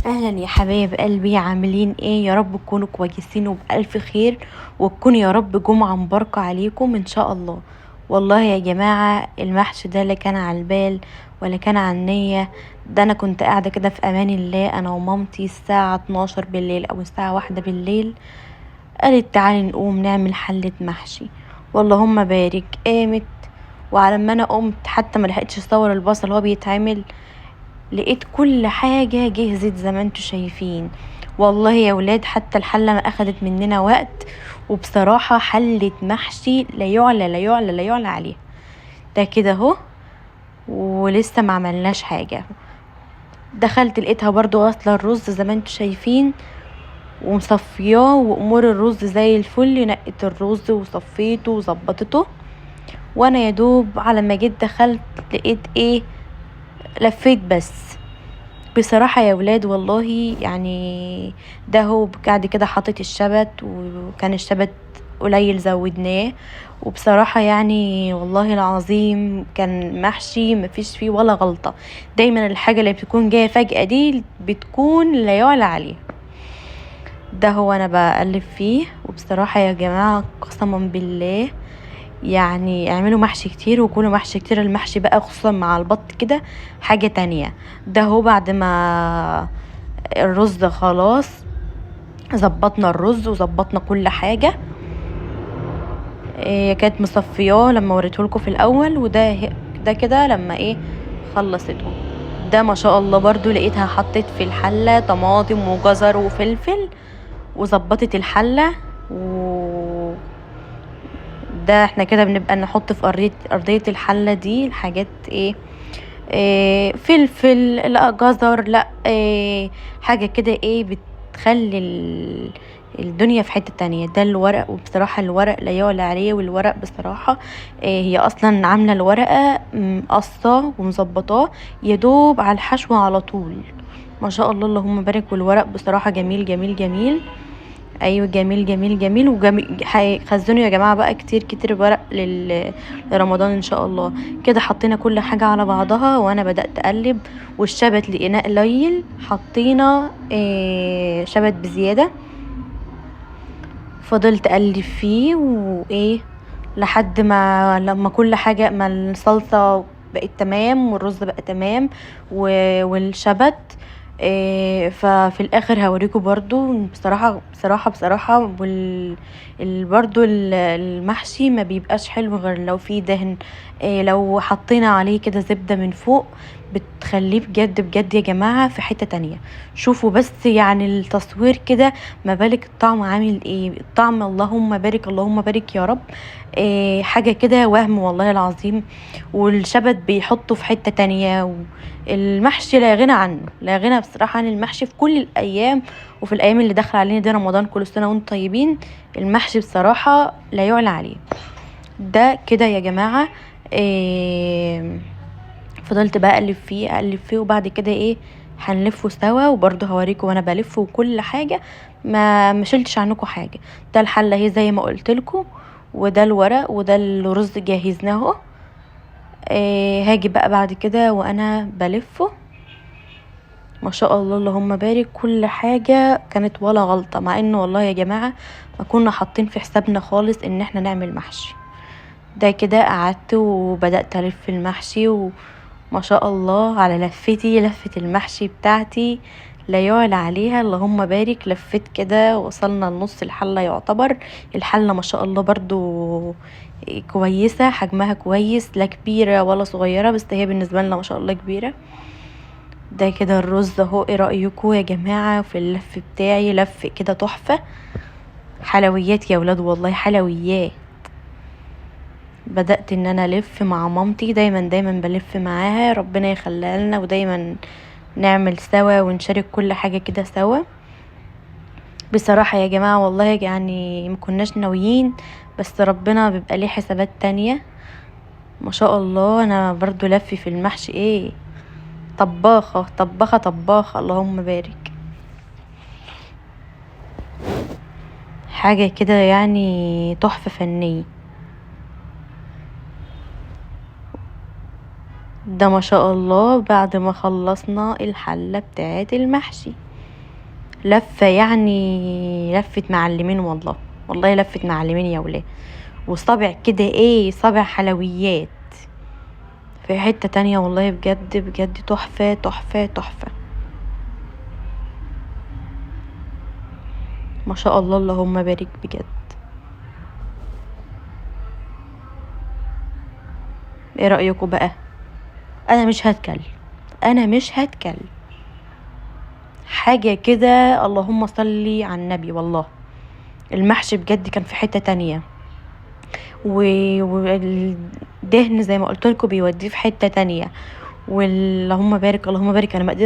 اهلا يا حبايب قلبي، عاملين ايه؟ يا رب تكونوا كويسين وبألف خير، وتكون يا رب جمعة مباركة عليكم ان شاء الله. والله يا جماعة المحشي ده لا كان على البال ولا كان على النية. ده انا كنت قاعدة كده في امان الله انا ومامتي الساعة 12 بالليل او الساعة 1 بالليل، قالت تعالي نقوم نعمل حلة محشي. واللهم بارك. قامت، وعلى ما انا قمت حتى ما لحقتش اصور البصل وهو بيتعمل، لقيت كل حاجة جهزت زي ما انتوا شايفين. والله يا ولاد حتى الحلة ما اخدت مننا وقت، وبصراحة حلة محشي لا يعلى لا يعلى لا يعلى عليها. ده كده اهو ولسه ما عملناش حاجة. دخلت لقيتها برضو غاسلة الرز زي ما انتوا شايفين ومصفياه، وامور الرز زي الفل، نقت الرز وصفيته وظبطته. وانا يا دوب على ما جيت دخلت لقيت ايه، لفيت بس. بصراحة يا ولاد والله ده هو بعد كده حطيت الشبت، وكان الشبت قليل زودناه. وبصراحة والله العظيم كان محشي مفيش فيه ولا غلطة. دايما الحاجة اللي بتكون جاية فجأة دي بتكون لا يعلى عليها. ده هو انا بقلب فيه. وبصراحة يا جماعة قسما بالله اعملوا محشي كتير وكلوا محشي كتير. المحشي بقى خصوصا مع البط كده حاجة تانية. ده هو بعد ما الرز خلاص ظبطنا الرز وظبطنا كل حاجة، كانت مصفياه لما وريتهولكوا في الاول. وده ده كده لما خلصته. ده ما شاء الله برضو لقيتها حطت في الحلة طماطم وجزر وفلفل وظبطت الحلة. و ده احنا كده بنبقى نحط في ارضية الحلة دي الحاجات ايه فلفل، لا جزر، لا حاجة كده بتخلي الدنيا في حتة تانية. ده الورق، وبصراحة الورق لا يعلى عليه. والورق بصراحة هي اصلا عاملة الورقة مقصة ومظبطاه يدوب على الحشو على طول، ما شاء الله اللهم بارك. والورق بصراحة جميل جميل جميل، ايوه جميل جميل جميل. خزنوا يا جماعة بقى كتير كتير ورق لرمضان ان شاء الله. كده حطينا كل حاجة على بعضها، وانا بدأت اقلب. والشبت لقيناه قليل، حطينا شبت بزيادة، فضلت اقلب فيه وايه لحد ما لما كل حاجة، ما الصلصة بقت تمام والرز بقى تمام والشبت. ففي الاخر هوريكم برضو بصراحة، بصراحة، بصراحة، برضو المحشي ما بيبقاش حلو غير لو فيه دهن. لو حطينا عليه كده زبدة من فوق بتخليه بجد بجد يا جماعة في حتة تانية. شوفوا بس التصوير كده، ما بالك الطعم عامل ايه. الطعم اللهم بارك اللهم بارك يا رب، حاجة كده وهم والله العظيم. والشبت بيحطه في حتة تانية، والمحشي لا غنى عنه، لا غنى بصراحة عن المحشي في كل الأيام، وفي الأيام اللي داخلة علينا دي رمضان كل سنة وانتم طيبين. المحشي بصراحة لا يعلى عليه. ده كده يا جماعة، فضلت بقى أقلب فيه أقلب فيه، وبعد كده هنلفه سوا، وبرضه هوريكم وانا بلفه وكل حاجة، ما شلتش عنكم حاجة. ده الحلة اهي زي ما قلت لكم، وده الورق، وده الرز جهزناه اهو. هاجي بقى بعد كده وانا بلفه، ما شاء الله اللهم بارك، كل حاجة كانت ولا غلطة. مع انه والله يا جماعة ما كنا حاطين في حسابنا خالص ان احنا نعمل محشي. ده كده قعدت وبدأت الف المحشي، وما شاء الله على لفتي، لفة المحشي بتاعتي لا يعلى عليها اللهم بارك. لفيت كده وصلنا لنص الحلة يعتبر. الحلة ما شاء الله برضو كويسة، حجمها كويس، لا كبيرة ولا صغيرة، بس هي بالنسبة لنا ما شاء الله كبيرة. ده كده الرز اهو. ايه رأيكم يا جماعة في اللف بتاعي؟ لف كده تحفة، حلويات يا ولاد والله حلويات. بدأت ان انا الف مع مامتي، دايما دايما بلف معاها، ربنا يخليها لنا، ودايما نعمل سوا ونشارك كل حاجة كده سوا. بصراحة يا جماعة والله ما كناش ناويين، بس ربنا بيبقى ليه حسابات تانية. ما شاء الله انا برضو لفي في المحشي طباخة طباخة طباخة اللهم بارك، حاجة كده تحفة فنية. ده ما شاء الله بعد ما خلصنا الحلة بتاعت المحشي. لفة يعني لفة معلمين والله، والله لفة معلمين يا ولاد. وصابع كده ايه، صابع حلويات في حتة تانية والله، بجد بجد تحفة تحفة تحفة، ما شاء الله اللهم بارك بجد. ايه رأيكم بقى؟ انا مش هتكلم، انا مش هتكلم حاجة كده، اللهم صلي على النبي. والله المحشي بجد كان في حتة تانية، والدهن زي ما قلت لكم بيوديه في حتة تانية، واللهم بارك اللهم بارك. انا ما قدرت